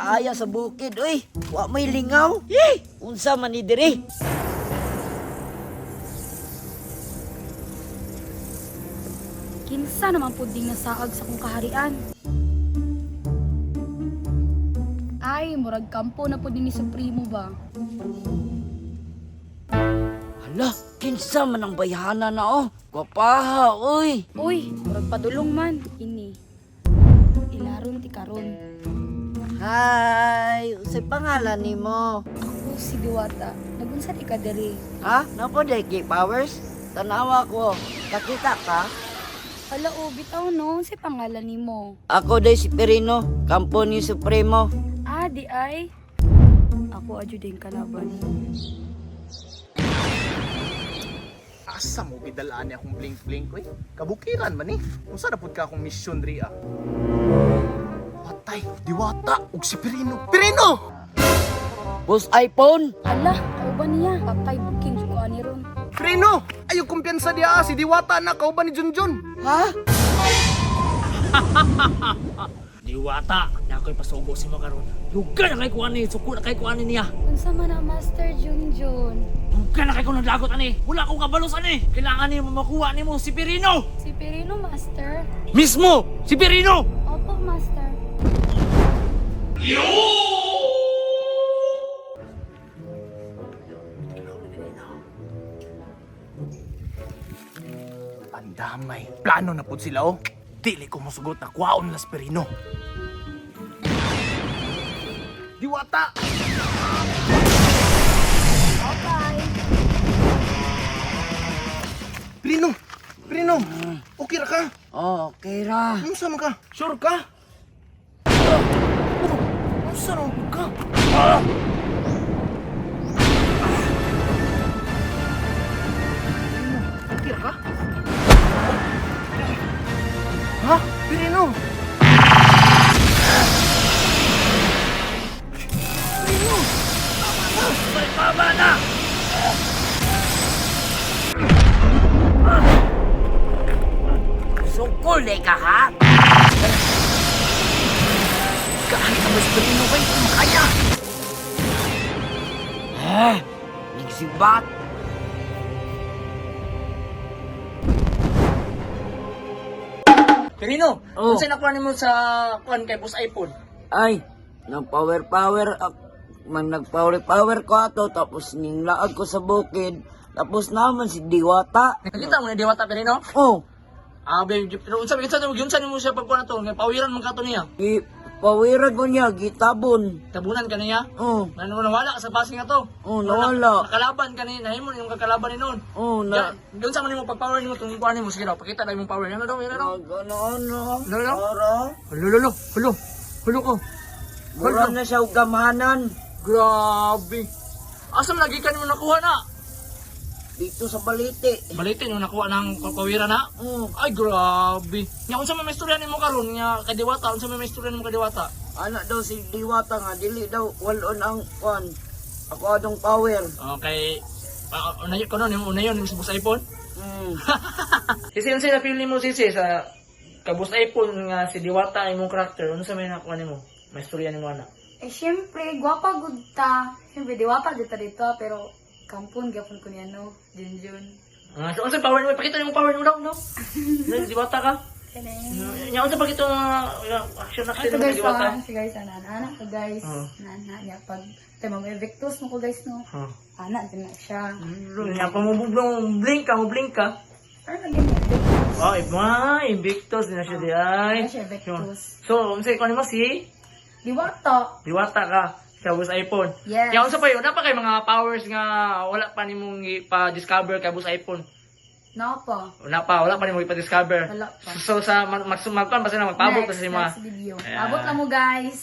Kaaya sa bukid, uy. Wa may lingaw. Yey! Unsa man ni diri? Kinsa naman pud ding nasaag sa kong kaharian. Ay, murag kampo na pud ni Supremo ba? Hala, kinsa man ang bayhana na oh. Gwapaha, uy. Uy, murag padulong man. Ini. Ilaron ti karon. Hi, unsay pangalan nimo? Ako si Diwata. Nagunsa di ka diri? Ha? Napo day powers? Tanawa ko. Kakita ka? Hala, oh, bitaw no. Unsay pangalan nimo? Ako day si Perino, kampo ni Supremo. Ah, di ay. Ako adyo din kalaban. Asa mo gidalaan niya akong blink-blink oy? Kabukiran man ni. Unsa na pud ka akong misyon diri ah? Patay, Diwata ug si Pirino. Pirino! Boss iPhone. Hala, kauban niya. Patay booking jud ko ani ron. Pirino! Ayo kumpiyansa diya ah, si Diwata na kauban ni Junjun. Ha? Diwata, na ako'y pasugo si Makaron. Duga na kay kuan ni, suko na kay kuan niya. Unsa man ang Master Junjun? Duga na kay ko naglagot ani. Wala akong kabalos ani. Kailangan nimo makuha nimo si Pirino. Si Perino, Master. Mismo, si Pirino. Opo, Master. Pandamay, plano na pud sila oh. Dili ko mosugot na kwaon las Pirino. Diwata! Pirino! Pirino! Okay ra ka? Oh, okay ra. Unsa man ka? Sure ka? Oh, unsa man ka? Ah! Okay ra ka? Ha? Pirino! Tama na. Sukol day ka ha? Kaani ka mas Pirino kay makaya! Ha? Nagsibat. Pirino, Oh. unsay nakuha nimo sa kuan kay Boss iPhone? Ay, nag-power power man nag-power power ko ato tapos ninglaag ko sa bukid tapos naman si Diwata. Nakita mo ni Diwata Pirino? Oh, Ah, babe, pero unsa unsa unsa nimo siya pagkuan ato? Nga pawiran man kato niya. i pawiran ko niya gitabon. Tabunan ka niya. Oh, Ano nawala ka sa passing ato? Oh, nawala. Nakalaban ka niya, nahimo niyong kakalaban ni noon. oh na Na. Doon sa man nimo pag-power nimo tungkol kuan nimo sige daw, pakita na imong power. Ano daw, ano daw? Nag ano ano. Ano, ano? Oro. Hulo, hulo, hulo. Hulo ko. Mura na siya og gamhanan Grabe. Asa man lagi ka nimo nakuha na? dito sa balite. Balitin mo nakuha ng kawira na. Oh, Ay grabe. Nya unsa may istorya nimo karon nya kay Diwata, unsa may istorya nimo kay Diwata? anak daw si Diwata nga dili daw walon ang kwan. Ako adong power. Okay. Unayon ko no nimo unayon nimo sa Boss iPhone. Sisi unsa na feel nimo sisi sa ka Boss iPhone nga si Diwata imong character, unsa may nakuha nimo? May istorya nimo ana. Eh, syempre, gwapa gud ta. Syempre, diwata gud ta dito, pero kampon gyapon ko niya no, Junjun. Ah, so unsa power nimo? Pakita nimo power nimo daw, no? No, Diwata ka. Kene. Nya unsa pakita nga action action Ito nimo guys, kay Diwata? ah, si guys, ana, ana, ana ko guys. Oh. Na, na, niya, pag, tayo mo Evictus mo ko guys, no. Huh. Ana, din na siya. Nya pa mo blink ka, mo blink ka. Ano naging Evictus? Oh, iba, Invictus din na siya di ay. Ano siya, Invictus. So, unsa ko nimo si Diwata. Diwata ka sa Boss iPhone. Yes. Nya unsa pa yun? Napa kay mga powers nga wala pa nimong ipa-discover kay Boss iPhone. Na pa. Wala pa nimong ipa-discover. Wala pa. So sa mag magkuan basta na magpaabot pa Next, sa mga. next video. Ayan. Abot na mo guys.